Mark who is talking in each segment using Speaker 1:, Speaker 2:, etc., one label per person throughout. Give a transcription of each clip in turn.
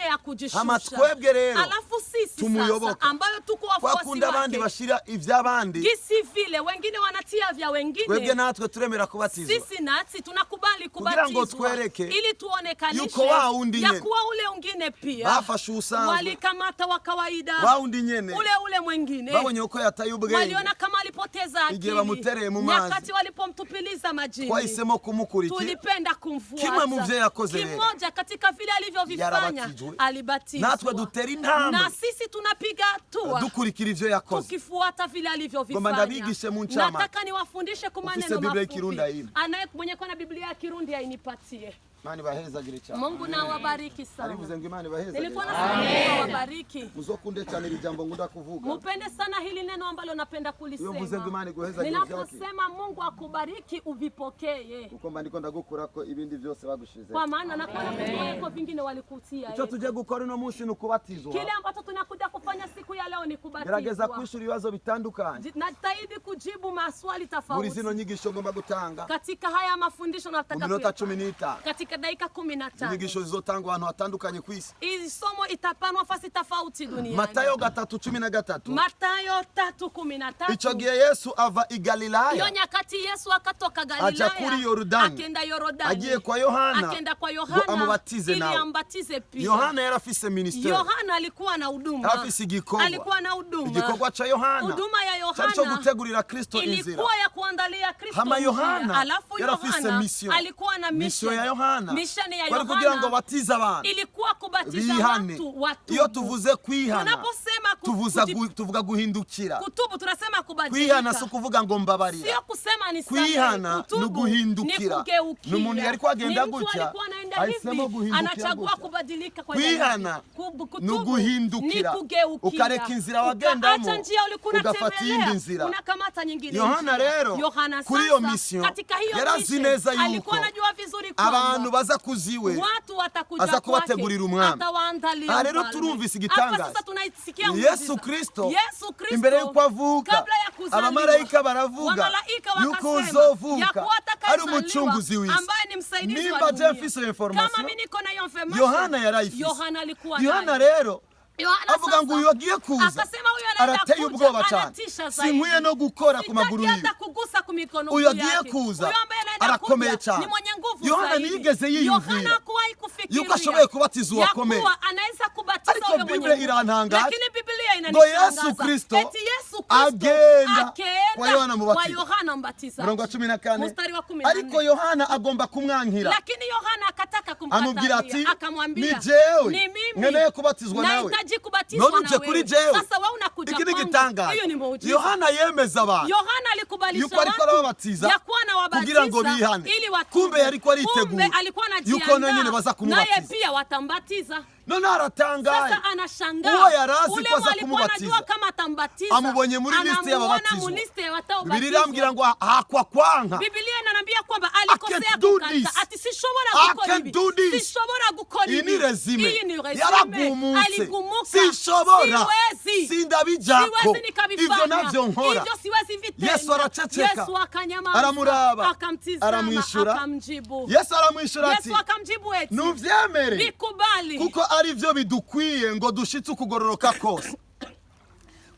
Speaker 1: Tabia ya kujishusha.
Speaker 2: Hama twebwe rero
Speaker 1: Alafu sisi sasa
Speaker 2: tumuyoboka.
Speaker 1: Ambayo tuko wafuasi
Speaker 2: Twakunda abandi
Speaker 1: wake,
Speaker 2: bashira ivy'abandi,
Speaker 1: gisi vile wengine wanatia vya
Speaker 2: twebwe
Speaker 1: wengine,
Speaker 2: natwe turemera kubatizwa
Speaker 1: sisi nasi tunakubali
Speaker 2: Kugira ngo
Speaker 1: kubatizwa
Speaker 2: twereke
Speaker 1: ili tuonekanishe
Speaker 2: yuko wa wundi
Speaker 1: ya
Speaker 2: nyene
Speaker 1: kuwa ule ungine pia
Speaker 2: bafashe uwusanzwe,
Speaker 1: walikamata wa kawaida,
Speaker 2: wa wundi nyene
Speaker 1: ule ule mwengine
Speaker 2: babonye uko yataye ubwenge
Speaker 1: waliona kama alipoteza
Speaker 2: Igihe
Speaker 1: akili
Speaker 2: bamutereye mu mazi.
Speaker 1: Nyakati walipomtupiliza majini,
Speaker 2: twahisemo kumukurikira.
Speaker 1: Tulipenda kumfuata.
Speaker 2: Kimwe mu vyo yakoze rero,
Speaker 1: Kimoja katika vile alivyovifanya,
Speaker 2: yarabatijwe.
Speaker 1: Alibatizwa.
Speaker 2: Natwe dutera intambwe
Speaker 1: Na sisi tunapiga hatua
Speaker 2: dukurikira ivyo yakoze.
Speaker 1: Tukifuata vile
Speaker 2: Ngomba
Speaker 1: alivyovifanya.
Speaker 2: ndabigishe mu ncamake.
Speaker 1: Nataka niwafundishe kwa
Speaker 2: Ufise
Speaker 1: maneno
Speaker 2: Biblia y'Ikirundi
Speaker 1: mafupi.
Speaker 2: ayimpe.
Speaker 1: Anaye mwenye kuwa na Biblia ya Kirundi ainipatie.
Speaker 2: Imana ibahezagire cyane.
Speaker 1: Mungu na awabariki sana.
Speaker 2: Arivuze ngo Imana ibahezagire.
Speaker 1: Nilikuwa nasema Mungu awabariki.
Speaker 2: Muzokunde cyane iri jambo ngunda kuvuga.
Speaker 1: Mupende sana hili neno ambalo napenda
Speaker 2: Iyo mvuze ngo
Speaker 1: kulisema.
Speaker 2: Imana iguhezagire ivyakire.
Speaker 1: Ninaposema Mungu akubariki uvipokee.
Speaker 2: Kuko mba ndiko ndagukurako ibindi byose bagushize.
Speaker 1: Kwa maana nakuwa nakutoa vingine walikutia.
Speaker 2: Icyo tujye gukora uno munsi ni ukubatizwa.
Speaker 1: Kile ambacho tunakuja kufanya siku ya leo ni
Speaker 2: Gerageza
Speaker 1: kubatizwa.
Speaker 2: kwishura ibibazo bitandukanye
Speaker 1: Najitahidi kujibu maswali
Speaker 2: muri
Speaker 1: tofauti
Speaker 2: zino nyigisho ngomba gutanga
Speaker 1: katika haya mafundisho
Speaker 2: mu
Speaker 1: nataka
Speaker 2: minota
Speaker 1: kuyatoa.
Speaker 2: 15.
Speaker 1: Katika dakika 15.
Speaker 2: Inyigisho zizotangwa ahantu hatandukanye ku isi.
Speaker 1: Hili somo itapanwa fasi tofauti duniani.
Speaker 2: Matayo 3:13.
Speaker 1: Mathayo 3:13.
Speaker 2: Icyo gihe Yesu ava i
Speaker 1: Hiyo
Speaker 2: Galilaya
Speaker 1: nyakati Yesu akatoka
Speaker 2: aja
Speaker 1: Galilaya
Speaker 2: kuri Yorodani,
Speaker 1: akenda Yorodani,
Speaker 2: agiye kwa Yohana
Speaker 1: akenda kwa
Speaker 2: ngo
Speaker 1: Yohana
Speaker 2: amubatize
Speaker 1: ili
Speaker 2: nawe.
Speaker 1: ambatize pia.
Speaker 2: Yohana yari afise ministeri,
Speaker 1: Yohana alikuwa na huduma,
Speaker 2: yari afise igikorwa.
Speaker 1: Alikuwa na huduma.
Speaker 2: Igikorwa ca Yohana
Speaker 1: Huduma ya
Speaker 2: cari co
Speaker 1: Yohana
Speaker 2: gutegurira Kristo inzira.
Speaker 1: Ilikuwa ya kuandalia Kristo
Speaker 2: Hama
Speaker 1: njia.
Speaker 2: Yohana
Speaker 1: Alafu
Speaker 2: yari afise
Speaker 1: Yohana
Speaker 2: mission.
Speaker 1: Alikuwa na
Speaker 2: Mission ya Yohana
Speaker 1: Mission ya
Speaker 2: kwari kugira ngo
Speaker 1: Yohana
Speaker 2: batize abantu
Speaker 1: ilikuwa kubatiza
Speaker 2: bihane.
Speaker 1: watu watubu.
Speaker 2: Iyo tuvuze kwihana,
Speaker 1: Tunaposema
Speaker 2: tuvuza tuvuga guhindukira.
Speaker 1: Kutubu tunasema kubadilika.
Speaker 2: Kwihana si ukuvuga ngo mbabarira.
Speaker 1: Sio kusema ni samehe.
Speaker 2: Kwihana
Speaker 1: Kutubu
Speaker 2: ni uguhindukira.
Speaker 1: ni kugeukia.
Speaker 2: Ni umuntu yariko agenda
Speaker 1: Ni mtu
Speaker 2: gutya,
Speaker 1: alikuwa anaenda
Speaker 2: ahisemo
Speaker 1: hivi,
Speaker 2: guhindukira
Speaker 1: anachagua
Speaker 2: gutya.
Speaker 1: kubadilika kwa
Speaker 2: Kwihana
Speaker 1: Kutubu
Speaker 2: ni uguhindukira,
Speaker 1: ni kugeukia.
Speaker 2: ukareka inzira wagendamo,
Speaker 1: Ukaacha njia ulikuwa
Speaker 2: ugafata
Speaker 1: unatembelea,
Speaker 2: iyindi nzira.
Speaker 1: unakamata nyingine
Speaker 2: Yohana
Speaker 1: njia.
Speaker 2: rero
Speaker 1: Yohana
Speaker 2: kuri iyo
Speaker 1: sasa,
Speaker 2: mission
Speaker 1: katika hiyo
Speaker 2: yarazi
Speaker 1: mission,
Speaker 2: neza yuko
Speaker 1: alikuwa anajua vizuri kwamba
Speaker 2: abantu baza kuziwe
Speaker 1: watu watakuja
Speaker 2: aza kubategurira
Speaker 1: kwake,
Speaker 2: umwami.
Speaker 1: atawaandalia
Speaker 2: Aha rero
Speaker 1: mfalme.
Speaker 2: turumvise
Speaker 1: Hapa
Speaker 2: igitangaza.
Speaker 1: sasa tunaisikia
Speaker 2: Yesu
Speaker 1: muujiza.
Speaker 2: Kristo
Speaker 1: Yesu Kristo
Speaker 2: imbere y'uko avuka,
Speaker 1: kabla ya kuzaliwa,
Speaker 2: abamarayika baravuga
Speaker 1: wamalaika
Speaker 2: yuko
Speaker 1: wakasema, ya
Speaker 2: uzovuka
Speaker 1: kuwa
Speaker 2: ari
Speaker 1: atakayezaliwa,
Speaker 2: umucunguzi w'isi.
Speaker 1: Ambaye ni msaidizi wa
Speaker 2: Nimba je
Speaker 1: dunia.
Speaker 2: mfise iyo information,
Speaker 1: Kama mimi niko na hiyo information,
Speaker 2: Yohana yarayifise.
Speaker 1: Yohana alikuwa
Speaker 2: Yohana
Speaker 1: nayo.
Speaker 2: rero
Speaker 1: Yohana
Speaker 2: avuga
Speaker 1: sasa
Speaker 2: ngo uyu agiye kuza
Speaker 1: akasema huyu anaenda
Speaker 2: arateye
Speaker 1: kuja,
Speaker 2: ubwoba cyane,
Speaker 1: anatisha zaidi.
Speaker 2: sinkwiye no gukora ku maguru
Speaker 1: Sitaki
Speaker 2: yiwe.
Speaker 1: hata kugusa ku mikono
Speaker 2: Uyu agiye
Speaker 1: yake.
Speaker 2: kuza
Speaker 1: Huyu ambaye anaenda
Speaker 2: arakomeye
Speaker 1: kuja,
Speaker 2: cyane.
Speaker 1: ni mwenye nguvu
Speaker 2: Yohana
Speaker 1: zaidi.
Speaker 2: ntiyigeze yiyumvira
Speaker 1: Yohana hakuwahi kufikiria
Speaker 2: yuko ashoboye kubatiza
Speaker 1: ya
Speaker 2: uwakomeye.
Speaker 1: kuwa anaweza kubatiza
Speaker 2: Ariko
Speaker 1: huyo mwenye
Speaker 2: Biblia
Speaker 1: nguvu.
Speaker 2: irantangaza
Speaker 1: Lakini Biblia
Speaker 2: ngo
Speaker 1: inanishangaza.
Speaker 2: Yesu Kristo
Speaker 1: Eti Yesu Kristo
Speaker 2: agenda
Speaker 1: akaenda
Speaker 2: kwa Yohana
Speaker 1: kwa
Speaker 2: Mubatiza.
Speaker 1: Yohana Mbatizaji.
Speaker 2: Murongo wa 14.
Speaker 1: Mstari wa 14.
Speaker 2: Ariko Yohana agomba kumwankira,
Speaker 1: Lakini Yohana akataka
Speaker 2: amubwira ati
Speaker 1: kumkatalia, akamwambia,
Speaker 2: ni jewe
Speaker 1: ni mimi
Speaker 2: nkeneye kubatizwa nawe,
Speaker 1: nahitaji kubatizwa
Speaker 2: none uje
Speaker 1: na
Speaker 2: kuri
Speaker 1: wewe.
Speaker 2: jewe.
Speaker 1: Sasa wewe unakuja
Speaker 2: Iki ni
Speaker 1: kwangu.
Speaker 2: igitangaza.
Speaker 1: Hiyo ni muujiza.
Speaker 2: Yohana yemeza abantu
Speaker 1: Yohana alikubalisha
Speaker 2: yuko ariko
Speaker 1: watu
Speaker 2: arababatiza
Speaker 1: ya kuwa anawabatiza
Speaker 2: kugira ngo bihane.
Speaker 1: ili watubu.
Speaker 2: Kumbe yariko aritegura
Speaker 1: Kumbe alikuwa
Speaker 2: yuko
Speaker 1: anajiandaa,
Speaker 2: na nyene baza
Speaker 1: naye
Speaker 2: kumubatiza.
Speaker 1: pia watambatiza.
Speaker 2: None aratangaye.
Speaker 1: Sasa anashangaa
Speaker 2: Uwo yarazi
Speaker 1: ule
Speaker 2: ko aza
Speaker 1: alikuwa anajua
Speaker 2: kumubatiza
Speaker 1: kama atambatiza,
Speaker 2: amubonye muri liste
Speaker 1: anamuona
Speaker 2: y'ababatizwa.
Speaker 1: mu liste ya
Speaker 2: Bibiliya
Speaker 1: wataobatizwa.
Speaker 2: irambwira ngo hakwa kwanka.
Speaker 1: Biblia inaniambia kwamba
Speaker 2: I
Speaker 1: alikosea
Speaker 2: can't do
Speaker 1: kukata,
Speaker 2: this.
Speaker 1: ati sishobora
Speaker 2: I
Speaker 1: gukora
Speaker 2: can't
Speaker 1: ibi,
Speaker 2: do this.
Speaker 1: sishobora gukora
Speaker 2: Iyi
Speaker 1: ibi.
Speaker 2: ni resume.
Speaker 1: Iyi ni resume.
Speaker 2: Yaragumutse.
Speaker 1: Aligumuka.
Speaker 2: Sinshobora.
Speaker 1: Siwezi.
Speaker 2: Sindabijako.
Speaker 1: Siwezi nikabifanya.
Speaker 2: Ivyo navyo nkora.
Speaker 1: Hivyo siwezi vitenda.
Speaker 2: Yesu araceceka.
Speaker 1: Yesu akanyamaza.
Speaker 2: Aramuraba.
Speaker 1: Akamtizama,
Speaker 2: Aramwishura.
Speaker 1: akamjibu.
Speaker 2: Yesu aramwishura ati
Speaker 1: Yesu akamjibu eti,
Speaker 2: nuvyemere
Speaker 1: vikubali
Speaker 2: kuko ari byo bidukwiye ngo dushitse ukugororoka kose,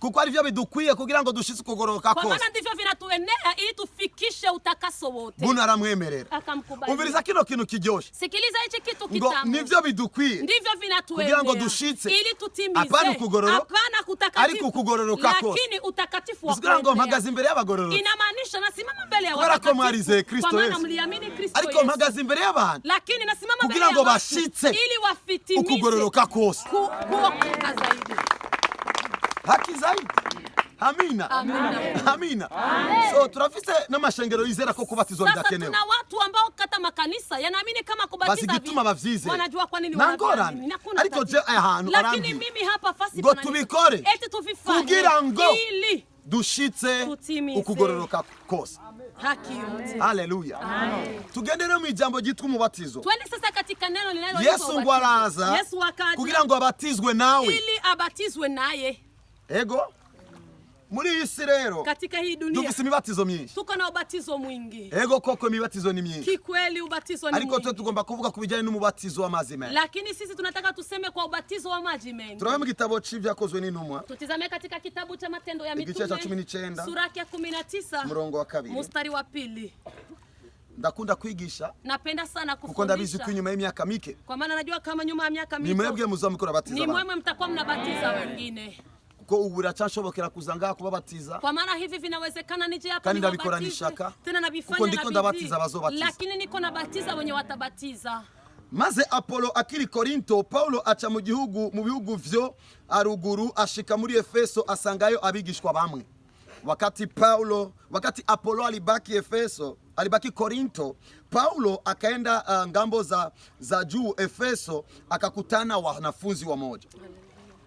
Speaker 2: kuko ari byo bidukwiye kugira ngo dushitse ukugororoka
Speaker 1: kwa
Speaker 2: kose.
Speaker 1: maana ndivyo vinatuenea ili tufikishe utakaso wote.
Speaker 2: Buno aramwemerera.
Speaker 1: Akamkubalia.
Speaker 2: Umviriza kino kintu kiryoshe
Speaker 1: Sikiliza hichi kitu
Speaker 2: ngo
Speaker 1: kitamu.
Speaker 2: nivyo bidukwiye
Speaker 1: Ndivyo vinatuenea
Speaker 2: kugira ngo dushitse,
Speaker 1: ili tutimize,
Speaker 2: hapana ukugororoka,
Speaker 1: hapana kutakatifu,
Speaker 2: ariko ukugororoka kose.
Speaker 1: Lakini utakatifu wa
Speaker 2: Kugira ngo
Speaker 1: kuenea.
Speaker 2: mpagaze imbere y'abagororotsi
Speaker 1: Inamaanisha nasimama mbele ya
Speaker 2: kubera ko
Speaker 1: watakatifu,
Speaker 2: mwarizeye Kristo
Speaker 1: kwa maana
Speaker 2: Yesu.
Speaker 1: mliamini Kristo
Speaker 2: Ariko
Speaker 1: Yesu.
Speaker 2: mpagaze imbere y'abantu
Speaker 1: Lakini nasimama mbele
Speaker 2: kugira
Speaker 1: ya
Speaker 2: ngo
Speaker 1: watu
Speaker 2: bashitse
Speaker 1: ili wafitimize
Speaker 2: ukugororoka kose.
Speaker 1: Kuokoka zaidi.
Speaker 2: Haki zaidi. Amina.
Speaker 1: Amina.
Speaker 2: Amina. So turafise n'amashengero yizera ko kubatizwa
Speaker 1: Sasa
Speaker 2: bidakenewe.
Speaker 1: tuna watu ambao kata makanisa yanaamini kama kubatiza
Speaker 2: Bazi igituma bavyizera.
Speaker 1: Wanajua kwa nini
Speaker 2: Nta ngorane.
Speaker 1: wanaviamini. Na kuna
Speaker 2: Ariko
Speaker 1: tatizo.
Speaker 2: je ahantu
Speaker 1: Lakini
Speaker 2: arambwira
Speaker 1: mimi hapa fasi
Speaker 2: ngo
Speaker 1: pananipa.
Speaker 2: tubikore
Speaker 1: Eti tuvifanye
Speaker 2: kugira ngo
Speaker 1: ili
Speaker 2: dushitse
Speaker 1: tutimize
Speaker 2: ukugororoka kose.
Speaker 1: Haki yote.
Speaker 2: Haleluya. Tugende rero mu ijambo ryitwa umubatizo.
Speaker 1: Twende sasa katika neno linaloitwa
Speaker 2: Yesu ngo
Speaker 1: ubatizo.
Speaker 2: araza
Speaker 1: Yesu akaja
Speaker 2: kugira ngo abatizwe nawe.
Speaker 1: ili abatizwe naye.
Speaker 2: Ego. Muri iyi si rero
Speaker 1: Katika hii dunia
Speaker 2: dufise imibatizo myinshi.
Speaker 1: Tuko na ubatizo mwingi.
Speaker 2: Ego koko imibatizo ni myinshi.
Speaker 1: Kikweli ubatizo ni
Speaker 2: Ariko twe
Speaker 1: mwingi,
Speaker 2: tugomba kuvuga ku bijyanye n'umubatizo w'amazi menshi.
Speaker 1: Lakini sisi tunataka tuseme kwa ubatizo wa maji mengi.
Speaker 2: Turabe mu gitabo c'ivyakozwe n'intumwa
Speaker 1: Tutizame katika kitabu cha Matendo ya
Speaker 2: igice cha
Speaker 1: Mitume
Speaker 2: 19
Speaker 1: sura yake ya 19
Speaker 2: umurongo wa 2.
Speaker 1: Mstari wa 2.
Speaker 2: Ndakunda kwigisha
Speaker 1: Napenda sana
Speaker 2: kuko ndabizi ko
Speaker 1: kufundisha
Speaker 2: inyuma y'imyaka mike
Speaker 1: kwa maana najua kama nyuma ya miaka
Speaker 2: ni
Speaker 1: mito
Speaker 2: mwebwe muzoba muriko murabatiza
Speaker 1: ni
Speaker 2: abantu.
Speaker 1: mwemwe mtakuwa mnabatiza wengine,
Speaker 2: Kuko ubu biracanshobokera kuza ngaha kubabatiza
Speaker 1: kwa maana hivi vinawezekana nije hapa
Speaker 2: kandi ndabikora
Speaker 1: niwabatize
Speaker 2: n'ishaka
Speaker 1: tena
Speaker 2: kuko
Speaker 1: navifanya
Speaker 2: ndiko
Speaker 1: na bidii,
Speaker 2: ndabatiza abazobatiza.
Speaker 1: Lakini niko nabatiza wenye watabatiza.
Speaker 2: Maze Apolo akiri Korinto, Paulo aca mu gihugu mu bihugu vyo aruguru ashika muri Efeso asangayo abigishwa bamwe. Wakati Apolo alibaki Efeso, alibaki Korinto, Paulo akaenda ngambo za juu Efeso akakutana wanafunzi wamoja.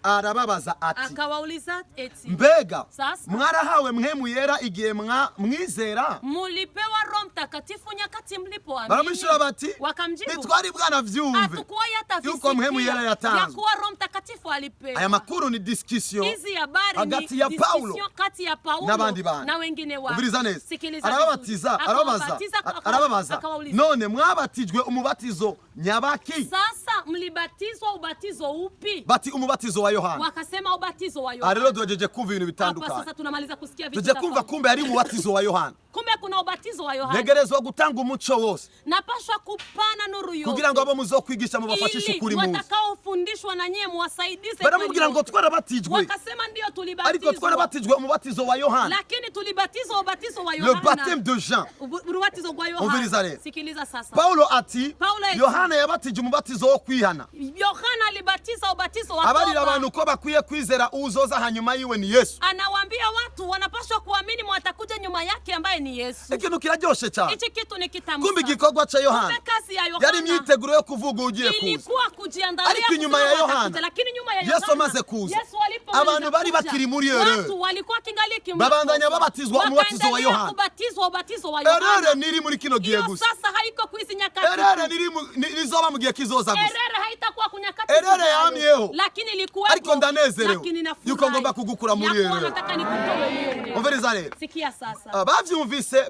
Speaker 2: Arababaza ati
Speaker 1: Akawauliza eti
Speaker 2: mbega
Speaker 1: Sasa.
Speaker 2: Mwarahawe mpwemu yera igihe mwizera?
Speaker 1: Mulipewa Roho Mtakatifu nyakati mlipoamini?
Speaker 2: Baramwishura bati
Speaker 1: Wakamjibu
Speaker 2: ntitwari bwanavyumve
Speaker 1: hatukuwahi hata
Speaker 2: yuko mpwemu yera
Speaker 1: visikia ya
Speaker 2: yatanzwe.
Speaker 1: kuwa Roho Mtakatifu alipewa.
Speaker 2: Aya makuru ni discussion
Speaker 1: Hizi habari
Speaker 2: hagati
Speaker 1: ni
Speaker 2: ya Paulo
Speaker 1: discussion kati ya Paulo
Speaker 2: n'abandi bantu.
Speaker 1: Na wengine wake.
Speaker 2: Umviriza neza.
Speaker 1: Sikiliza
Speaker 2: Arababatiza,
Speaker 1: vizuri.
Speaker 2: arababaza,
Speaker 1: Akawabatiza,
Speaker 2: arababaza
Speaker 1: akawauliza.
Speaker 2: None mwabatijwe umubatizo nyabaki?
Speaker 1: Sasa mlibatizwa ubatizo upi?
Speaker 2: Bati umubatizo wa Yohana.
Speaker 1: Wakasema ubatizo wa
Speaker 2: Aha
Speaker 1: Yohana.
Speaker 2: rero duhejeje kumva ibintu
Speaker 1: Hapa
Speaker 2: bitandukanye.
Speaker 1: sasa tunamaliza kusikia vitu
Speaker 2: Tuje kumva
Speaker 1: tofauti.
Speaker 2: kumbe ari umubatizo wa Yohana.
Speaker 1: Kumbe kuna ubatizo wa Yohana.
Speaker 2: Ntegerezwa gutanga umuco wose
Speaker 1: Napashwa kupana nuru yote
Speaker 2: kugira ngo abo muzokwigisha mubafashishe
Speaker 1: ili
Speaker 2: ukuri muzi.
Speaker 1: watakaofundishwa na nyie muwasaidize
Speaker 2: Baramubwira
Speaker 1: kweli
Speaker 2: ngo
Speaker 1: yote.
Speaker 2: twarabatijwe
Speaker 1: Wakasema ndio
Speaker 2: ariko
Speaker 1: tulibatizwa,
Speaker 2: twarabatijwe umubatizo wa Yohana,
Speaker 1: lakini tulibatizwa ubatizo wa
Speaker 2: le
Speaker 1: Yohana,
Speaker 2: baptême de Jean.
Speaker 1: Ubatizo wa
Speaker 2: Umviriza
Speaker 1: Yohana.
Speaker 2: rero.
Speaker 1: Sikiliza sasa.
Speaker 2: Paulo ati
Speaker 1: Paulo ati-
Speaker 2: Yohana yabatije umubatizo wo kwihana
Speaker 1: Yohana alibatiza ubatizo wa
Speaker 2: abarira
Speaker 1: toba.
Speaker 2: abantu ko bakwiye kwizera uzoza hanyuma yiwe ni Yesu.
Speaker 1: Anawaambia watu wanapaswa kuamini mwatakuja nyuma yake ambaye ni Yesu.
Speaker 2: Ikintu kiraryoshe cyane.
Speaker 1: Hichi kitu ni kitamu
Speaker 2: Kumbe
Speaker 1: sana.
Speaker 2: igikorwa ca Yohana
Speaker 1: Kumbe kazi ya Yohana
Speaker 2: yari imyiteguro yo kuvuga ugiye kuza.
Speaker 1: Ilikuwa kujiandalia
Speaker 2: Ariko inyuma
Speaker 1: kusema
Speaker 2: ya Yohana,
Speaker 1: watakuja, lakini nyuma ya
Speaker 2: Yesu
Speaker 1: Yohana,
Speaker 2: amaze kuza,
Speaker 1: Yesu alipomaliza
Speaker 2: abantu bari
Speaker 1: kuja,
Speaker 2: bakiri muri erreur.
Speaker 1: watu walikuwa kingali
Speaker 2: Babandanya babatizwa umubatizo wa
Speaker 1: wakaendelea
Speaker 2: Yohana.
Speaker 1: kubatizwa ubatizo wa Yohana.
Speaker 2: Erreur niri muri kino gihe
Speaker 1: Hiyo
Speaker 2: gusa.
Speaker 1: sasa haiko kuizi nyakati.
Speaker 2: Erreur niri nizoba mu gihe kizoza gusa.
Speaker 1: Erreur haitakuwa kunyakati
Speaker 2: Erreur
Speaker 1: zijazo.
Speaker 2: yamyeho.
Speaker 1: Lakini ilikuwepo.
Speaker 2: Ariko ndanezerewe
Speaker 1: Lakini nafurahi.
Speaker 2: yuko ngomba kugukura muri
Speaker 1: Ya kuwa
Speaker 2: erreur.
Speaker 1: nataka nikutoe hiyo erreur.
Speaker 2: Umviriza rero.
Speaker 1: Sikia sasa.
Speaker 2: Ah,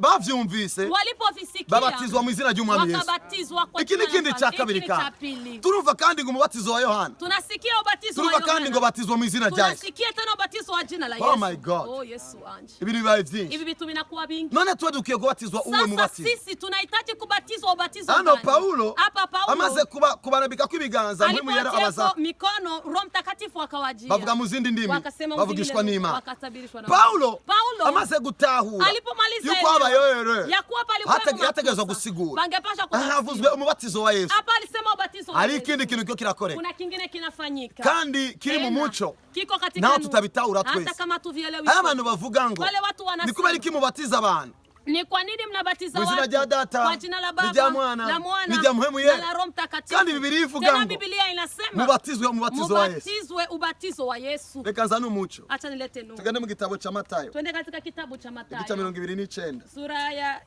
Speaker 2: bavyumvise
Speaker 1: Walipovisikia
Speaker 2: babatizwa mu izina ry'umwami Yesu.
Speaker 1: wakabatizwa kwa
Speaker 2: Iki ni
Speaker 1: jina la
Speaker 2: ikindi
Speaker 1: Bwana.
Speaker 2: cya
Speaker 1: Hiki
Speaker 2: kabiri
Speaker 1: ni cha
Speaker 2: kandi
Speaker 1: pili.
Speaker 2: turumva kandi ngo umubatizo wa Yohana
Speaker 1: Tunasikia ubatizo wa
Speaker 2: turumva kandi ngo
Speaker 1: Yohana.
Speaker 2: batizwa mu izina rya Yesu.
Speaker 1: Tunasikia tena ubatizo wa jina la
Speaker 2: Oh
Speaker 1: Yesu.
Speaker 2: my God.
Speaker 1: Oh Yesu wanje.
Speaker 2: Ibintu bibaye byinshi.
Speaker 1: Hivi vitu vinakuwa vingi.
Speaker 2: None tuwe dukwiye kubatizwa uwe
Speaker 1: Sasa
Speaker 2: mubatizo.
Speaker 1: sisi tunahitaji kubatizwa ubatizo
Speaker 2: Hano
Speaker 1: gani?
Speaker 2: Paulo
Speaker 1: Hapa Paulo
Speaker 2: amaze kubarambikako ibiganza mpwemu yera
Speaker 1: alipotiako
Speaker 2: abaza
Speaker 1: mikono Roho Mtakatifu akawajia.
Speaker 2: Bavuga mu zindi ndimi
Speaker 1: Wakasema mu
Speaker 2: bavugishwa
Speaker 1: zingine
Speaker 2: n'Imana.
Speaker 1: wakatabirishwa na
Speaker 2: Paulo
Speaker 1: Paulo
Speaker 2: amaze gutahura
Speaker 1: alipomaliza
Speaker 2: yuko
Speaker 1: eneo,
Speaker 2: habayeho erreur
Speaker 1: ya kuwa palikuwa
Speaker 2: yategerezwa
Speaker 1: makosa.
Speaker 2: gusigura.
Speaker 1: Bangepasha kufasiri.
Speaker 2: Havuzwe umubatizo wa Yesu.
Speaker 1: Hapa alisema ubatizo wa
Speaker 2: Hari
Speaker 1: Yesu.
Speaker 2: ikindi kintu kiko kirakoreka
Speaker 1: Kuna kingine kinafanyika
Speaker 2: kandi kiri mu
Speaker 1: Tena,
Speaker 2: muco
Speaker 1: kiko katika
Speaker 2: naho
Speaker 1: nuru.
Speaker 2: tutabitahura
Speaker 1: Hata
Speaker 2: twese.
Speaker 1: kama tuvielewi
Speaker 2: Hari
Speaker 1: sote.
Speaker 2: abantu bavuga ngo
Speaker 1: Wale watu wanasema
Speaker 2: ni kubera iki mubatiza abantu
Speaker 1: ni kwa nini mnabatiza
Speaker 2: mu izina
Speaker 1: watu
Speaker 2: rya Data
Speaker 1: kwa jina la Baba,
Speaker 2: n'irya Mwana
Speaker 1: la Mwana
Speaker 2: n'irya Mpwemu
Speaker 1: na
Speaker 2: Yera
Speaker 1: la Roho Mtakatifu?
Speaker 2: Kandi Bibiliya ivuga
Speaker 1: Tena
Speaker 2: ngo
Speaker 1: Biblia inasema
Speaker 2: mubatizwe umubatizo wa Yesu.
Speaker 1: Mubatizwe ubatizo wa Yesu.
Speaker 2: Reka nzane umuco.
Speaker 1: Acha nilete nuru.
Speaker 2: Tugende mu gitabo cya Matayo
Speaker 1: Twende katika kitabu cha
Speaker 2: igice
Speaker 1: Mathayo
Speaker 2: 29
Speaker 1: sura ya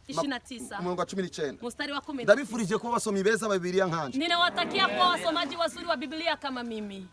Speaker 1: 29
Speaker 2: umurongo wa 19.
Speaker 1: Mstari wa 10.
Speaker 2: Ndabifurije kuba abasomyi beza ba Bibiliya nkanje.
Speaker 1: Ninawatakia kuwa wasomaji wazuri wa Biblia kama mimi.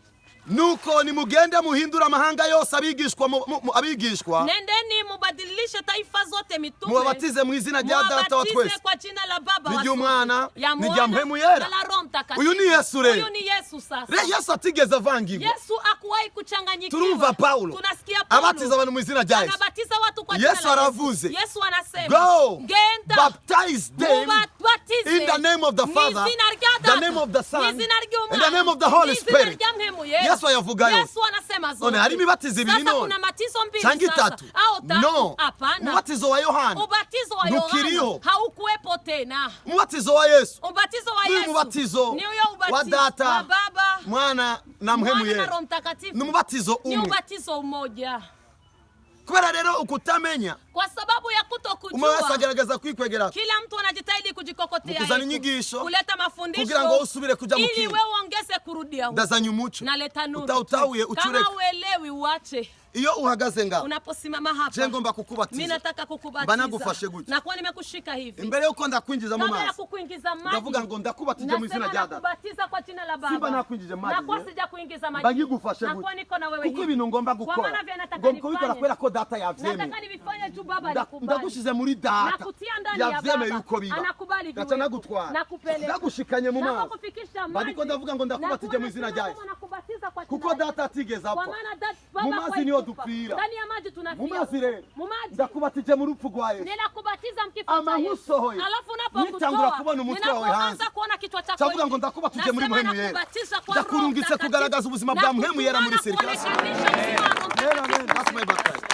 Speaker 2: Nuko nimugende muhindure amahanga yose abigishwa abigishwa
Speaker 1: Nendeni mubadilishe taifa zote mitume,
Speaker 2: mubabatize mu izina rya Data wa
Speaker 1: mubabatize
Speaker 2: twese
Speaker 1: kwa jina la Baba wa
Speaker 2: n'iry'Umwana
Speaker 1: sote, ya
Speaker 2: n'irya
Speaker 1: Mwana
Speaker 2: Mpwemu Yera.
Speaker 1: na la Roho Mtakatifu.
Speaker 2: Uyu ni Yesu rero.
Speaker 1: Huyu ni Yesu sasa.
Speaker 2: Re Yesu atigeze avangirwa.
Speaker 1: Yesu hakuwahi kuchanganyikiwa.
Speaker 2: Turumva Paulo
Speaker 1: Tunasikia Paulo
Speaker 2: abatiza abantu mu izina rya Yesu.
Speaker 1: Anabatiza watu kwa jina
Speaker 2: Yesu
Speaker 1: la Yesu.
Speaker 2: aravuze
Speaker 1: Yesu anasema
Speaker 2: go
Speaker 1: genda
Speaker 2: baptize them
Speaker 1: mubabatize
Speaker 2: in the name of the
Speaker 1: mu
Speaker 2: Father,
Speaker 1: izina rya
Speaker 2: the
Speaker 1: Data,
Speaker 2: name of the Son,
Speaker 1: mu izina ry'Umwana,
Speaker 2: and the name of the Holy
Speaker 1: mu izina
Speaker 2: Spirit.
Speaker 1: rya Mpwemu Yera.
Speaker 2: Yesu ayavuga yose.
Speaker 1: Yesu anasema zote.
Speaker 2: None hari imibatizo ibiri
Speaker 1: Sasa
Speaker 2: none
Speaker 1: kuna matizo mbili
Speaker 2: cyangwa
Speaker 1: sasa.
Speaker 2: itatu?
Speaker 1: Au tatu?
Speaker 2: No,
Speaker 1: Hapana.
Speaker 2: umubatizo wa Yohana
Speaker 1: Ubatizo wa
Speaker 2: ntukiriho.
Speaker 1: Yohana haukuwepo tena.
Speaker 2: Umubatizo wa Yesu
Speaker 1: Ubatizo wa
Speaker 2: ni
Speaker 1: Yesu
Speaker 2: umubatizo
Speaker 1: ni huyo
Speaker 2: wa
Speaker 1: ubatizo
Speaker 2: Data
Speaker 1: wa Baba,
Speaker 2: Mwana na Mpwemu
Speaker 1: Mwana na
Speaker 2: Yera.
Speaker 1: Roho Mtakatifu.
Speaker 2: Ni umubatizo
Speaker 1: Ni
Speaker 2: umwe.
Speaker 1: ubatizo mmoja.
Speaker 2: Kubera rero ukutamenya
Speaker 1: Kwa sababu ya
Speaker 2: umwe wese
Speaker 1: kutokujua,
Speaker 2: agerageza kwikwegera
Speaker 1: kila mtu anajitahidi kujikokotea
Speaker 2: mu kuzana
Speaker 1: yetu,
Speaker 2: inyigisho
Speaker 1: kuleta mafundisho
Speaker 2: kugira ngo usubire kuja mu
Speaker 1: ili
Speaker 2: kindi.
Speaker 1: wewe uongeze Kurudia huko.
Speaker 2: Ndazanye umuco.
Speaker 1: Naleta nuru.
Speaker 2: Utawutahuye
Speaker 1: Kama
Speaker 2: ucureke.
Speaker 1: uelewi uache.
Speaker 2: Iyo uhagaze ngaho,
Speaker 1: Unaposimama
Speaker 2: je
Speaker 1: hapa,
Speaker 2: ngomba
Speaker 1: mimi
Speaker 2: kukubatiza,
Speaker 1: nataka kukubatiza.
Speaker 2: Mba nagufashe gutya.
Speaker 1: Nakuwa nimekushika hivi.
Speaker 2: Imbere yuko ndakwinjiza mu
Speaker 1: Kabla ya
Speaker 2: mazi,
Speaker 1: kukuingiza maji,
Speaker 2: ndavuga ngo ndakubatije mu izina
Speaker 1: nasema
Speaker 2: rya Data.
Speaker 1: nakubatiza kwa jina la Baba.
Speaker 2: Simba nakuinjije maji,
Speaker 1: Nakuwa
Speaker 2: eh?
Speaker 1: sija kuingiza maji.
Speaker 2: Mba nkigufashe
Speaker 1: Nakuwa
Speaker 2: gutya.
Speaker 1: niko na wewe
Speaker 2: Kuko
Speaker 1: hivi.
Speaker 2: ibintu ngomba
Speaker 1: Kwa
Speaker 2: gukora,
Speaker 1: maana vya nataka
Speaker 2: ngomba kubikora
Speaker 1: nifanye.
Speaker 2: kubera ko Data yavyemeye.
Speaker 1: Nataka nivifanye tu Baba alikubali.
Speaker 2: Ndagushize muri Data
Speaker 1: Nakutia ndani ya
Speaker 2: yavyemeye
Speaker 1: Baba.
Speaker 2: yuko biba,
Speaker 1: Anakubali
Speaker 2: gaca
Speaker 1: viwepo.
Speaker 2: nagutwara,
Speaker 1: Nakupeleka.
Speaker 2: ndagushikanye mu mazi.
Speaker 1: Napokufikisha
Speaker 2: Mba ndiko
Speaker 1: maji.
Speaker 2: ndavuga ngo ndakubatije
Speaker 1: Nakuwa
Speaker 2: mu izina
Speaker 1: nasema
Speaker 2: rya
Speaker 1: kama
Speaker 2: Yesu,
Speaker 1: nakubatiza kwa jina
Speaker 2: kuko
Speaker 1: la
Speaker 2: Data atigeze
Speaker 1: Kwa
Speaker 2: apfa.
Speaker 1: maana
Speaker 2: Mu
Speaker 1: Baba
Speaker 2: mazi
Speaker 1: kwa
Speaker 2: niyo
Speaker 1: ikufa.
Speaker 2: dupfira.
Speaker 1: Ndani ya maji tunafia.
Speaker 2: Mu mazi rero
Speaker 1: Mu maji.
Speaker 2: ndakubatije mu rupfu rwa Yesu.
Speaker 1: Ninakubatiza mkifo cha
Speaker 2: Ama
Speaker 1: Yesu.
Speaker 2: nkusohoye,
Speaker 1: Alafu
Speaker 2: nitangura
Speaker 1: unapokutoa,
Speaker 2: kubona umutwe wawe hanze,
Speaker 1: ninapoanza kuona kichwa chako
Speaker 2: Ndavuga
Speaker 1: nje,
Speaker 2: ngo ndakubatije muri
Speaker 1: nasema
Speaker 2: Muhemu Yera.
Speaker 1: nakubatiza kwa Roho
Speaker 2: Ndakurungitse
Speaker 1: Mtakatifu.
Speaker 2: kugaragaza ubuzima bwa Muhemu Yera muri
Speaker 1: Nakutumana
Speaker 2: sirikasi.
Speaker 1: kuonekanisha uzima wa Roho
Speaker 2: Amen, amen.
Speaker 1: Mtakatifu.
Speaker 2: That's my baptism.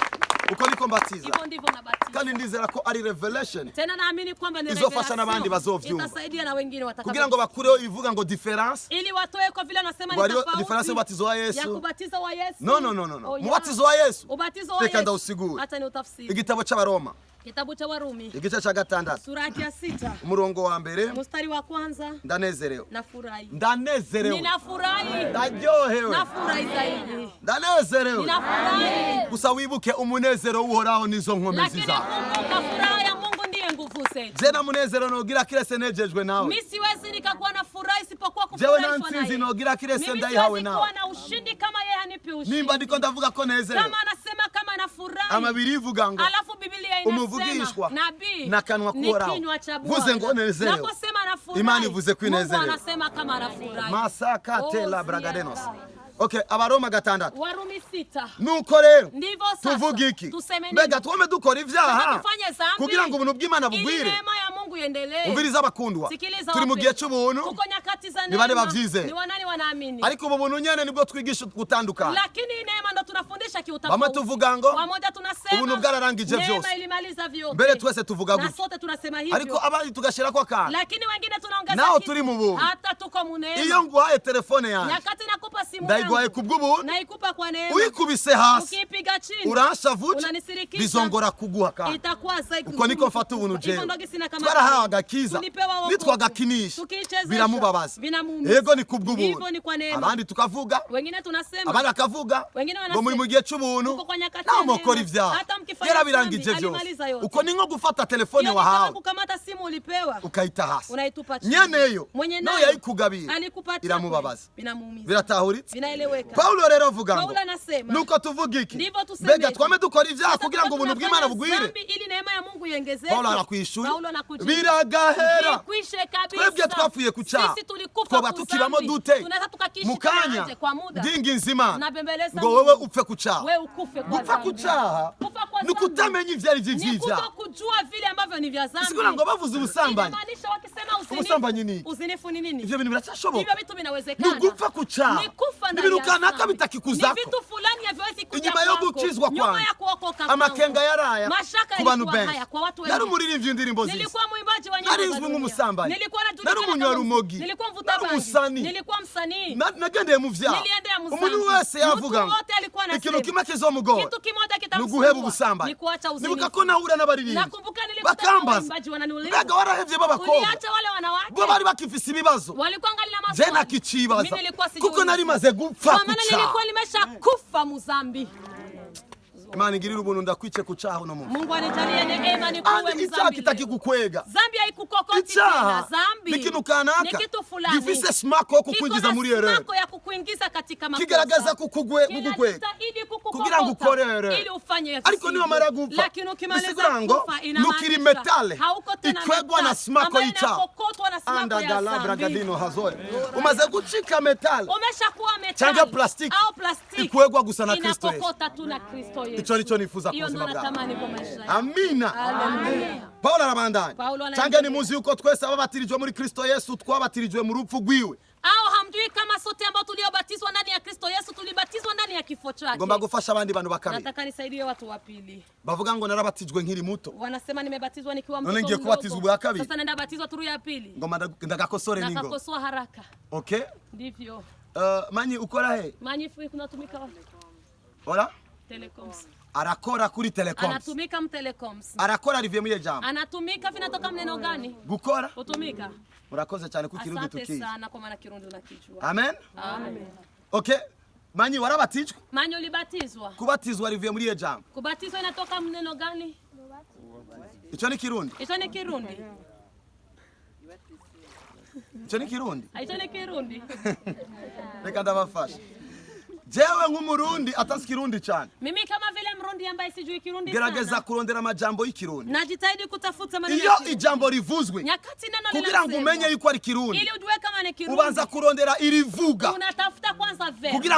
Speaker 2: Uko niko mbatiza,
Speaker 1: Hivyo ndivyo nabatiza.
Speaker 2: kandi ndizera ko ari revelation
Speaker 1: Tena naamini kwamba ni
Speaker 2: izofasha n'abandi
Speaker 1: revelation.
Speaker 2: bazovyumva.
Speaker 1: Itasaidia na wengine watakao.
Speaker 2: Kugira ngo bakureho ibivuga ngo difference,
Speaker 1: Ili watoe kwa vile anasema
Speaker 2: ngo
Speaker 1: ni
Speaker 2: hariho
Speaker 1: tofauti
Speaker 2: difference y'umubatizo wa
Speaker 1: ya
Speaker 2: Yesu.
Speaker 1: kubatiza wa Yesu.
Speaker 2: No, no, no, no, no.
Speaker 1: Oh, yeah.
Speaker 2: Mubatizo wa Yesu,
Speaker 1: Ubatizo wa
Speaker 2: reka
Speaker 1: Yesu.
Speaker 2: ndawusigure.
Speaker 1: Hata ni utafsiri.
Speaker 2: Igitabo c'Abaroma,
Speaker 1: Kitabu cha Warumi
Speaker 2: igice ca gatandatu,
Speaker 1: sura yake ya 6
Speaker 2: umurongo wa mbere.
Speaker 1: Mstari wa kwanza.
Speaker 2: Ndanezerewe,
Speaker 1: Nafurahi.
Speaker 2: ndanezerewe,
Speaker 1: Ninafurahi.
Speaker 2: ndaryohewe,
Speaker 1: Nafurahi zaidi.
Speaker 2: ndanezerewe.
Speaker 1: Ninafurahi.
Speaker 2: Gusa wibuke umunezero w'Uhoraho nizo nkomezi
Speaker 1: Lakini
Speaker 2: zawe.
Speaker 1: kumbuka furaha ya Mungu ndiye nguvu zetu.
Speaker 2: Je na munezero nogira kirese nejejwe nawe.
Speaker 1: Mimi siwezi nikakuwa na furaha isipokuwa
Speaker 2: Jewe na
Speaker 1: kufurahishwa
Speaker 2: ntsinzi
Speaker 1: naye.
Speaker 2: nogira kirese
Speaker 1: Mimi
Speaker 2: ndayihawe
Speaker 1: siwezi
Speaker 2: nawe.
Speaker 1: kuwa na ushindi kama yeye hanipi ushindi.
Speaker 2: Nimba ndiko ndavuga ko nezerewe,
Speaker 1: Kama anasema kama anafurahi.
Speaker 2: amabiri ivuga ngo
Speaker 1: Alafu Biblia inasema
Speaker 2: umuvugishwa
Speaker 1: nabii
Speaker 2: n'akanwa
Speaker 1: ni
Speaker 2: k'Uhoraho.
Speaker 1: kinywa cha
Speaker 2: Vuze
Speaker 1: Bwana.
Speaker 2: ngo nezerewe.
Speaker 1: Naposema anafurahi,
Speaker 2: Imana ivuze ko
Speaker 1: Mungu
Speaker 2: inezerewe.
Speaker 1: anasema kama anafurahi.
Speaker 2: Masaka tela
Speaker 1: Oh,
Speaker 2: bragadenos.
Speaker 1: siya.
Speaker 2: Okay, Abaroma 6.
Speaker 1: Warumi 6.
Speaker 2: Nuko rero
Speaker 1: Ndivyo sasa.
Speaker 2: tuvuga iki?
Speaker 1: Tuseme nini?
Speaker 2: Mbega twome dukora ibyaha
Speaker 1: Sasa tufanye dhambi
Speaker 2: kugira ngo ubuntu bw'Imana
Speaker 1: ili
Speaker 2: bugwire?
Speaker 1: neema ya Mungu iendelee.
Speaker 2: Umviriza abakundwa,
Speaker 1: Sikiliza
Speaker 2: turi mu
Speaker 1: wapendwa.
Speaker 2: gihe c'ubuntu,
Speaker 1: Tuko nyakati za
Speaker 2: Ni bande
Speaker 1: neema.
Speaker 2: bavyizeye?
Speaker 1: Ni wanani wanaamini?
Speaker 2: Ariko ubu buntu nyene nibwo twigisha gutandukana.
Speaker 1: Lakini hii neema ndo tunafundisha kiutofauti.
Speaker 2: Bamwe tuvuga ngo
Speaker 1: Wamoja tunasema
Speaker 2: ubuntu bwararangije
Speaker 1: neema
Speaker 2: vyose.
Speaker 1: ilimaliza vyote.
Speaker 2: Mbere twese tuvuga
Speaker 1: Na
Speaker 2: gutyo,
Speaker 1: sote tunasema hivyo.
Speaker 2: ariko abandi tugashirako akantu.
Speaker 1: Lakini wengine tunaongeza
Speaker 2: Nao
Speaker 1: kitu.
Speaker 2: turi mu buntu.
Speaker 1: Hata tuko mu neema.
Speaker 2: Iyo nguhaye telefone yanjye,
Speaker 1: Nyakati nakupa simu
Speaker 2: ndayiguhaye
Speaker 1: yangu.
Speaker 2: kubw'ubuntu,
Speaker 1: Naikupa kwa neema.
Speaker 2: uyikubise hasi
Speaker 1: Ukiipiga chini
Speaker 2: uranshavuje,
Speaker 1: unanisirikisha.
Speaker 2: bizongora kuguha kandi.
Speaker 1: Itakuwa zaidi
Speaker 2: Uko niko mfata ubuntu
Speaker 1: Hivyo
Speaker 2: jewe.
Speaker 1: ndo gisi na kama
Speaker 2: Twarahawe agakiza,
Speaker 1: tulipewa wokovu.
Speaker 2: nitwagakinisha
Speaker 1: Tukiichezesha,
Speaker 2: biramubabaza.
Speaker 1: vinamuumiza.
Speaker 2: Yego ni
Speaker 1: Hivyo
Speaker 2: kubw'ubuntu.
Speaker 1: ni kwa neema.
Speaker 2: Abandi tukavuga,
Speaker 1: Wengine tunasema,
Speaker 2: abandi bakavuga
Speaker 1: Wengine
Speaker 2: ngo muri
Speaker 1: wanasema,
Speaker 2: mu gihe c'ubuntu,
Speaker 1: tuko kwa nyakati
Speaker 2: naho
Speaker 1: ya
Speaker 2: mukora
Speaker 1: neema.
Speaker 2: ivyaha,
Speaker 1: Hata mkifanya
Speaker 2: yarabirangije
Speaker 1: dhambi,
Speaker 2: vyose.
Speaker 1: alimaliza yote.
Speaker 2: Uko ni nko gufata telefone
Speaker 1: Hiyo ni kama
Speaker 2: wahawe
Speaker 1: kukamata simu ulipewa
Speaker 2: ukayita hasi,
Speaker 1: unaitupa chini.
Speaker 2: nyeneyo
Speaker 1: Mwenye
Speaker 2: nawe
Speaker 1: nayo
Speaker 2: yayikugabiye
Speaker 1: alikupatia
Speaker 2: iramubabaza.
Speaker 1: kweli, vinamuumiza.
Speaker 2: Biratahuritse.
Speaker 1: Vinaeleweka.
Speaker 2: Paulo rero avuga ngo
Speaker 1: Paulo anasema,
Speaker 2: nuko tuvuga iki?
Speaker 1: Ndivyo tusemeje.
Speaker 2: Mbega twame dukora ivyaha
Speaker 1: Sasa
Speaker 2: kugira ngo
Speaker 1: tuko
Speaker 2: ubuntu bw'Imana
Speaker 1: tunafanya
Speaker 2: bugwire?
Speaker 1: dhambi ili neema ya Mungu iongezeke.
Speaker 2: Paulo arakwishura,
Speaker 1: Paulo anakujibu.
Speaker 2: Biragahera.
Speaker 1: Vikwishe kabisa.
Speaker 2: Twebwe twapfuye ku cyaha,
Speaker 1: Sisi tulikufa
Speaker 2: twoba
Speaker 1: ku
Speaker 2: tukibamo
Speaker 1: dhambi.
Speaker 2: dute?
Speaker 1: Tunaweza tukakiishi
Speaker 2: Mu kanya
Speaker 1: tena aje kwa muda.
Speaker 2: ndinginze Imana
Speaker 1: Nabembeleza
Speaker 2: ngo
Speaker 1: Mungu.
Speaker 2: wewe upfe ku cyaha.
Speaker 1: Wewe ukufe kwa
Speaker 2: Gupfa ku
Speaker 1: dhambi.
Speaker 2: cyaha
Speaker 1: Kufa kwa
Speaker 2: ni
Speaker 1: dhambi
Speaker 2: ukutamenya ivyo ari vyo
Speaker 1: ni
Speaker 2: ivy'ivyaha.
Speaker 1: kutokujua vile ambavyo ni vya dhambi.
Speaker 2: Sikura ngo bavuze ubusambanyi,
Speaker 1: Inamaanisha wakisema uzinifu.
Speaker 2: Ubusambanyi ni iki?
Speaker 1: Uzinifu ni nini?
Speaker 2: Ivyo bintu biracyashoboka?
Speaker 1: Hivyo vitu vinawezekana.
Speaker 2: Ni ugupfa ku cyaha,
Speaker 1: Ni kufa
Speaker 2: ni
Speaker 1: ndani
Speaker 2: ibintu
Speaker 1: ya
Speaker 2: kanaka
Speaker 1: dhambi.
Speaker 2: bitakikuzako.
Speaker 1: Ni vitu fulani haviwezi kuja
Speaker 2: Inyuma yo
Speaker 1: kwako.
Speaker 2: gukizwa
Speaker 1: Nyuma
Speaker 2: kwanjye,
Speaker 1: ya kuokoka kwangu.
Speaker 2: amakenga yaraya
Speaker 1: Mashaka
Speaker 2: ku bantu
Speaker 1: yalikuwa
Speaker 2: benshi.
Speaker 1: haya kwa watu wengi.
Speaker 2: Nari umuririmbyi w'indirimbo zisi,
Speaker 1: Nilikuwa mwimbaji wa nyimbo
Speaker 2: nari
Speaker 1: za
Speaker 2: nzwi
Speaker 1: dunia.
Speaker 2: nk'umusambanyi,
Speaker 1: Nilikuwa najulikana
Speaker 2: nari
Speaker 1: kama
Speaker 2: umunywarumogi,
Speaker 1: Nilikuwa mvuta
Speaker 2: nari
Speaker 1: bangi.
Speaker 2: umusani,
Speaker 1: Nilikuwa msanii.
Speaker 2: Nagendeye mu vyaha.
Speaker 1: Niliendea muzambi.
Speaker 2: Umuntu wese yavuga
Speaker 1: Mtu
Speaker 2: ngo
Speaker 1: wote alikuwa anasema.
Speaker 2: ikintu kimwe kizomugora
Speaker 1: Kitu kimoja
Speaker 2: ni
Speaker 1: kitamsumbua.
Speaker 2: uguheba ubusambanyi.
Speaker 1: Ni kuacha uzinifu.
Speaker 2: Nibuka ko nahura n'abaririmbyi
Speaker 1: Nakumbuka nilikutana na
Speaker 2: bakambaza,
Speaker 1: waimbaji wananiuliza.
Speaker 2: mbega warahevye b'abakobwa
Speaker 1: Uliacha wale wanawake.
Speaker 2: bo bari bakifise ibibazo?
Speaker 1: Walikuwa ngali na
Speaker 2: Je
Speaker 1: maswali.
Speaker 2: nakicibaza,
Speaker 1: Mimi nilikuwa sijui.
Speaker 2: kuko nari maze gupfa
Speaker 1: Kwa
Speaker 2: ku
Speaker 1: maana
Speaker 2: cyaha.
Speaker 1: nilikuwa nimeshakufa muzambi.
Speaker 2: Imana igirire ubuntu ndakwice ku cyaha uno munsi.
Speaker 1: Mungu anijalie neema nikuwe
Speaker 2: Andi icyaha
Speaker 1: mzambi leo.
Speaker 2: kitakigukwega.
Speaker 1: Zambi haikukokoti tena.
Speaker 2: Icyaha
Speaker 1: Zambi
Speaker 2: ni ikintu kanaka
Speaker 1: ni kitu fulani
Speaker 2: gifise smako yo
Speaker 1: Kiko
Speaker 2: kukwinjiza
Speaker 1: na
Speaker 2: muri erreur,
Speaker 1: smako ya kukuingiza katika makosa.
Speaker 2: kigaragaza kukukwega
Speaker 1: Kinajitahidi kukukokota
Speaker 2: kugira ngo ukore erreur.
Speaker 1: ili ufanye
Speaker 2: Ariko
Speaker 1: visivyo.
Speaker 2: niwamara gupfa,
Speaker 1: Lakini ukimaliza
Speaker 2: bisigura ngo
Speaker 1: kufa inamaanisha
Speaker 2: nukiri metale
Speaker 1: hauko tena
Speaker 2: ikwegwa na
Speaker 1: metal,
Speaker 2: smako
Speaker 1: ambayo
Speaker 2: y'icyaha.
Speaker 1: inakokotwa na smako ya
Speaker 2: Andagala
Speaker 1: zambi.
Speaker 2: bragadino hazore, umaze gucika metale
Speaker 1: Umeshakuwa metal
Speaker 2: canke plastiki
Speaker 1: au plastiki
Speaker 2: ikwegwa gusa na Kristo Yesu.
Speaker 1: inakokota tu na Kristo Yesu.
Speaker 2: Ico nico nifuza ku
Speaker 1: Hiyo ndo
Speaker 2: buzima bwawe.
Speaker 1: natamani kwa maisha yangu.
Speaker 2: Amina.
Speaker 1: Haleluya.
Speaker 2: Paulo arabandanya,
Speaker 1: Paulo anaendelea.
Speaker 2: canke nimuzi yuko twese ababatirijwe muri Kristo Yesu twabatirijwe mu rupfu rwiwe.
Speaker 1: Au hamjui kama sote ambao tuliobatizwa ndani ya Kristo Yesu tulibatizwa ndani ya kifo chake?
Speaker 2: Ngomba gufasha abandi bantu bakabiri
Speaker 1: Nataka nisaidie watu wa pili.
Speaker 2: bavuga ngo narabatijwe nkiri muto,
Speaker 1: Wanasema nimebatizwa nikiwa
Speaker 2: none
Speaker 1: mtoto
Speaker 2: ngiye kubatizwa
Speaker 1: mdogo.
Speaker 2: ubwa kabiri.
Speaker 1: Sasa naenda batizwa turu ya pili.
Speaker 2: Ngomba ndagakosore ningo.
Speaker 1: Nakakosoa haraka.
Speaker 2: Okay.
Speaker 1: Ndivyo.
Speaker 2: Manyi ukora he?
Speaker 1: Manyi kunatumika wapi?
Speaker 2: Ora.
Speaker 1: Telecoms.
Speaker 2: Arakora kuri telecoms.
Speaker 1: Anatumika mtelecoms.
Speaker 2: Arakora rivuye muri jambo.
Speaker 1: Anatumika vinatoka mneno gani?
Speaker 2: Gukora.
Speaker 1: Kutumika.
Speaker 2: Murakoze cyane ku Kirundi
Speaker 1: Asante
Speaker 2: tukizi.
Speaker 1: sana kwa maana Kirundi unakijua.
Speaker 2: Amen.
Speaker 1: Amen.
Speaker 2: Okay, manyi warabatijwe.
Speaker 1: Manyi ulibatizwa.
Speaker 2: Kubatizwa rivuye muri jambo.
Speaker 1: Kubatizwa inatoka mneno gani?
Speaker 2: Icyo ni Kirundi.
Speaker 1: Hicho ni Kirundi.
Speaker 2: Icyo ni Kirundi.
Speaker 1: Hicho ni Kirundi.
Speaker 2: Reka ndabafasha. Jewe nk'umurundi atazi Kirundi cyane,
Speaker 1: Mimi kama vile Mrundi ambaye sijui Kirundi
Speaker 2: gerageza
Speaker 1: sana,
Speaker 2: kurondera amajambo y'ikirundi.
Speaker 1: najitahidi kutafuta maneno
Speaker 2: Iyo
Speaker 1: ya Kirundi.
Speaker 2: ijambo rivuzwe,
Speaker 1: Nyakati neno
Speaker 2: kugira ngo
Speaker 1: linasemwa,
Speaker 2: umenye yuko ari Kirundi,
Speaker 1: ili ujue kama ni Kirundi,
Speaker 2: ubanza kurondera irivuga
Speaker 1: unatafuta kwanza verb.
Speaker 2: kugira